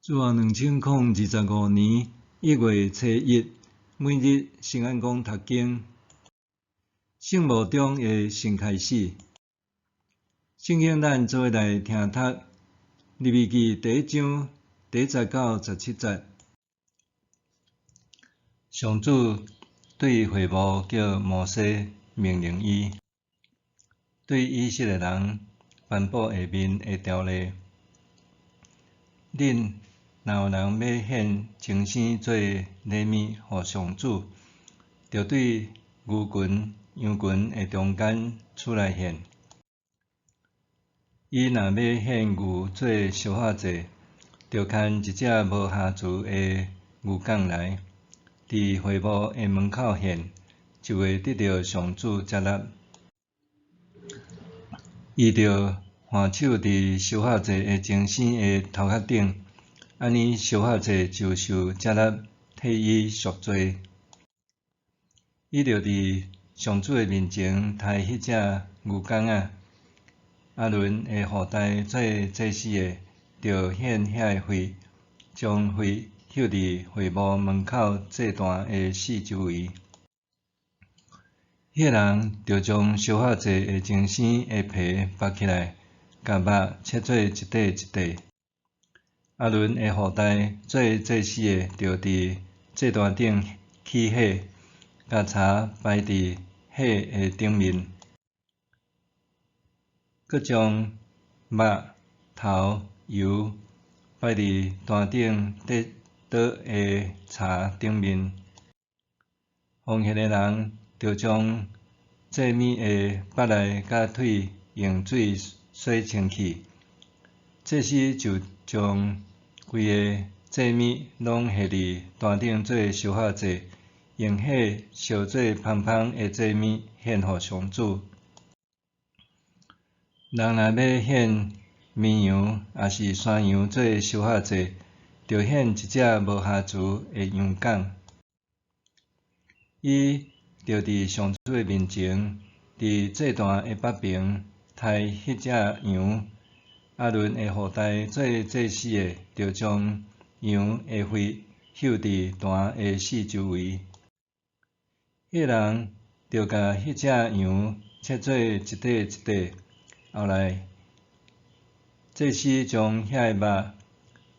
主後2025年1月初1，每日聖安講讀經，聖幕中的新開始。聖經咱做伙來聽讀《利未記》第一章第一節到十七節。上主對會幕叫摩西命令伊，對以色列人頒布下面的條例：恁若有人欲獻清牲做禮物予上主，著對牛群、羊群的中間出來獻。伊若欲獻牛做燒化祭，著牽一隻無瑕疵的牛犅來，佇會幕的門口獻，就會得著上主接納。伊著按手佇燒化祭的清牲的頭殼頂，按呢燒化祭就受接納，替伊贖罪。伊著佇上主的面前刣彼隻牛犅仔。亞倫的後代做祭司的，著獻遐个血，將血抾佇會幕門口祭壇的四周圍。彼个人著將燒化祭的清牲的皮剝起來，共肉切做一塊一塊。亞倫的後代做祭司的，著佇祭壇頂起火，共柴擺佇火的頂面，閣將肉、頭、油擺佇壇頂佇桌的柴頂面。奉獻的人著將祭物的腹內佮腿用水洗清氣。祭司就將規个祭物攏獻佇壇頂做燒化祭，用火燒做芳芳的祭物獻予上主。人若欲獻綿羊抑是山羊做燒化祭，著獻一隻無瑕疵的羊犅。伊著佇上主的面前，佇祭壇的北爿刣彼隻羊。亞倫的後代做祭司的，著將羊的血抾佇壇的四周圍。彼个人著共彼隻羊切做一塊一塊。後來，祭司將遐个肉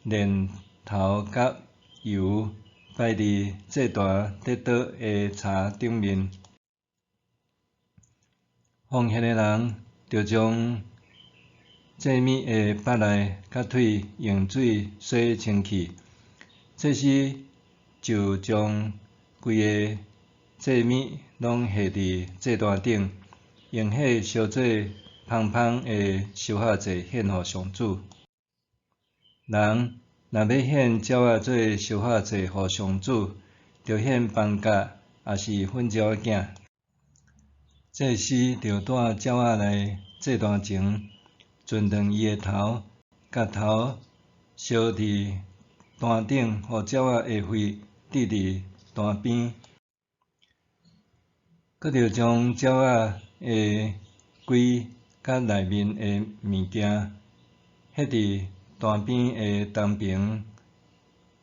連頭佮油擺佇祭壇佇桌的柴頂面。奉獻的人著將祭物的腹內佮腿用水洗清氣。祭司就將規个祭物攏獻佇祭壇頂，用火燒做芳芳的燒化祭獻予上主。人若欲獻鳥仔做燒化祭予上主，著獻斑鴿抑是粉鳥仔囝。祭司著帶鳥仔來祭壇前，搥斷伊的頭，共頭燒佇壇頂，予鳥仔的血滴佇壇邊。閣著將鳥仔的胿佮內面的物件，獻佇壇邊的東爿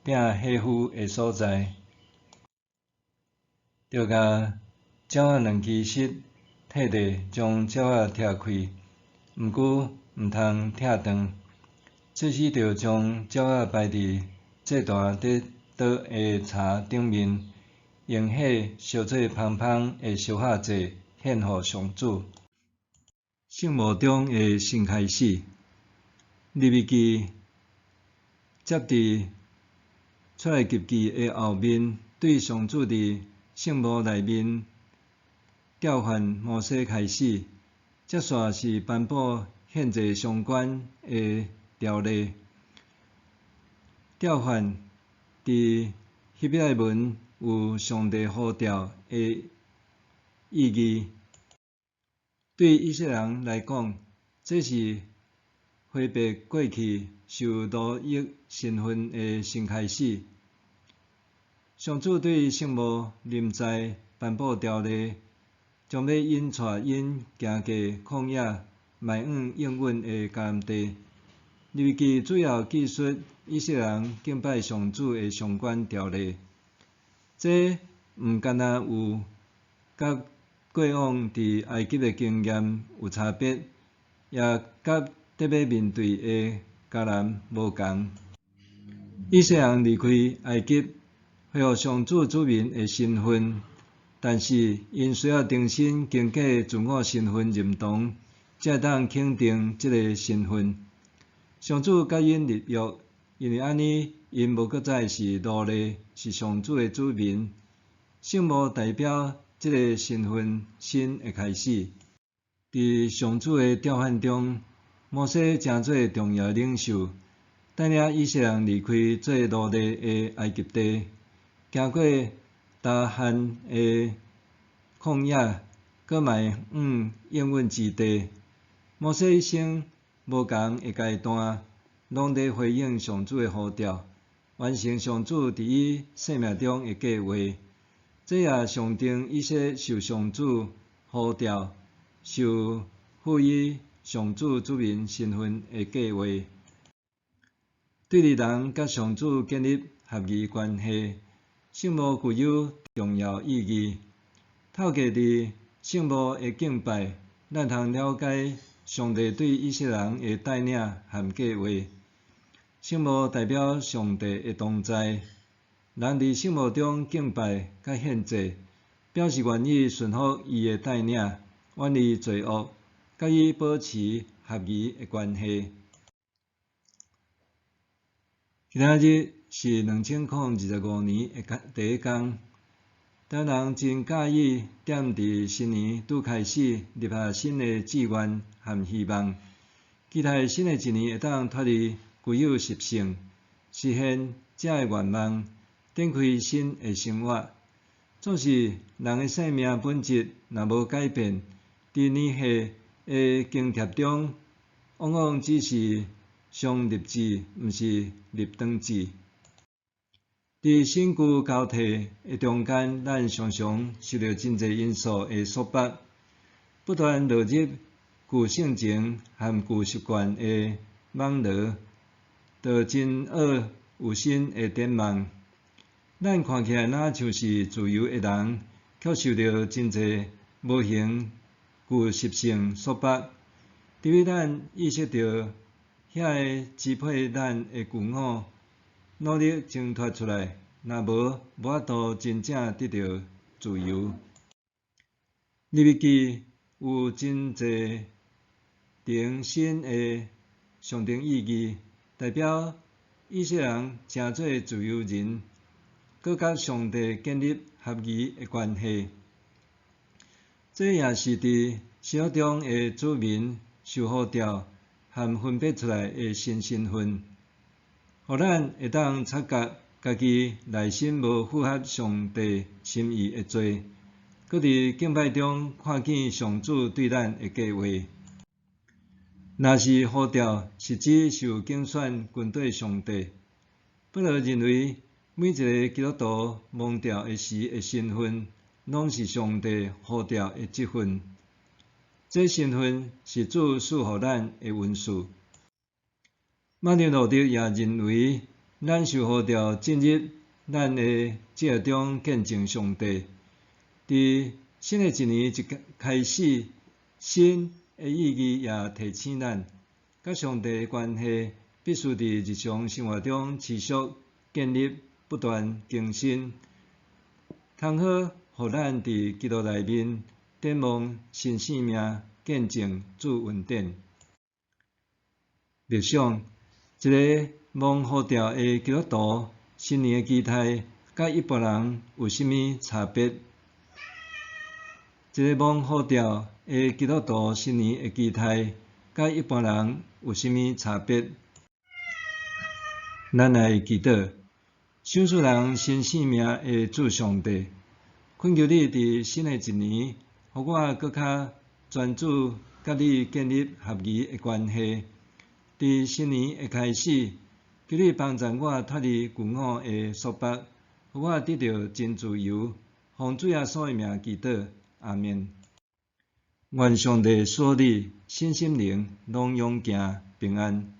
摒火灰的所在，著共鳥仔兩支翼退地，將鳥仔拆開，毋過毋通拆斷。祭司著將鳥仔擺佇祭壇佇桌的柴頂面，用火燒做芳芳的燒化祭獻予上主。聖幕中的新開始，利未記接佇出埃及記的後面，對上主佇聖幕內面調喚摩西開始，接續是頒布獻祭相關的條例。調喚佇希伯來文有上帝呼召的意義。對以色列人來講，這是揮別過去受奴役身份的新開始。上主對聖幕臨在頒布條例，將欲𪜶帶𪜶行過曠野，邁向應允的迦南地。利未記主要記述以色列人敬拜上主的相關條例。這毋干焦有佮過往佇埃及的經驗有差別，也佮得欲面對的迦南無仝。以色列人離開埃及，恢復上主子民的身份，但是𪜶需要重新經過自我身份認同，才會當肯定這个身份。上主佮𪜶立約，因為按呢，𪜶無閣再是奴隸，是上主的子民。聖幕代表這个身份新的開始。佇上主的調遣中，摩西成做重要領袖，帶領以色列人離開做奴隸的埃及地，經過乾旱的曠野，閣邁向應允之地。摩西一生無仝的階段，攏佇回應上主的呼召，完成上主佇伊生命中的計畫。這也象徵以色列受上主呼召，受賦予上主子民身份的計劃。對佇人佮上主建立合宜關係，聖幕具有重要意義。透過佇聖幕的敬拜，咱通了解上帝對以色列人的帶領和計劃。聖幕代表上帝的同在，人佇聖幕中敬拜佮獻祭，表示願意順服伊的帶領，遠離罪惡，佮伊保持合宜的關係。今仔日是2025年的第一工，台灣人真佮意踮佇新年拄開始立下新的志願和希望，期待新的一年會當脫離舊有習性，實現這个願望，展開新的生活。總是人的生命本質若無改變，佇年歲的更迭中，往往只是傷立志，毋是立長志。佇新舊交替的中間，咱常常受著真濟因素的束縛，不斷落入舊性情和舊習慣的網羅，就真愛有新的展望。咱看起來若像是自由的人，卻受著真濟無形舊習性束縛。除非咱意識著遐个支配咱的舊我，努力掙脫出來，若無，無法度真正得著自由。利未記有真濟層新的象徵意義，代表以色列人成做自由人，閣佮上帝建立合宜的關係。這也是佇新約中的子民受呼召和分別出來的新身份，予咱會當察覺家己內心無符合上帝心意的罪，閣佇敬拜中看見上主對咱的計畫。若是呼召，是指受揀選跟綴上帝。保羅認為，每一个基督徒蒙召的時的身份，攏是上帝呼召的職分。這身份是主賜予咱的恩賜。馬丁路德也認為，咱受呼召進入咱的職業中見證上帝。佇新的一年一開始，新的意義也提醒咱，佮上帝的關係必須佇日常生活中持續建立，不斷更新，通好予咱佇基督內面展望新生命，見證主恩典。默想，一个蒙呼召的基督徒，新年的期待，佮一般人有啥物差別？一个蒙呼召的基督徒，新年的期待，佮一般人有啥物差別？咱來祈禱，賞賜人新生命的主上帝，懇求你佇新的一年，予我閣較專注佮你建立合宜的關係。佇新年的開始，求你幫助我脫離舊我的束縛，予我得著真自由。奉主耶穌的名祈禱，阿們。願上帝賜你身心靈攏勇健平安。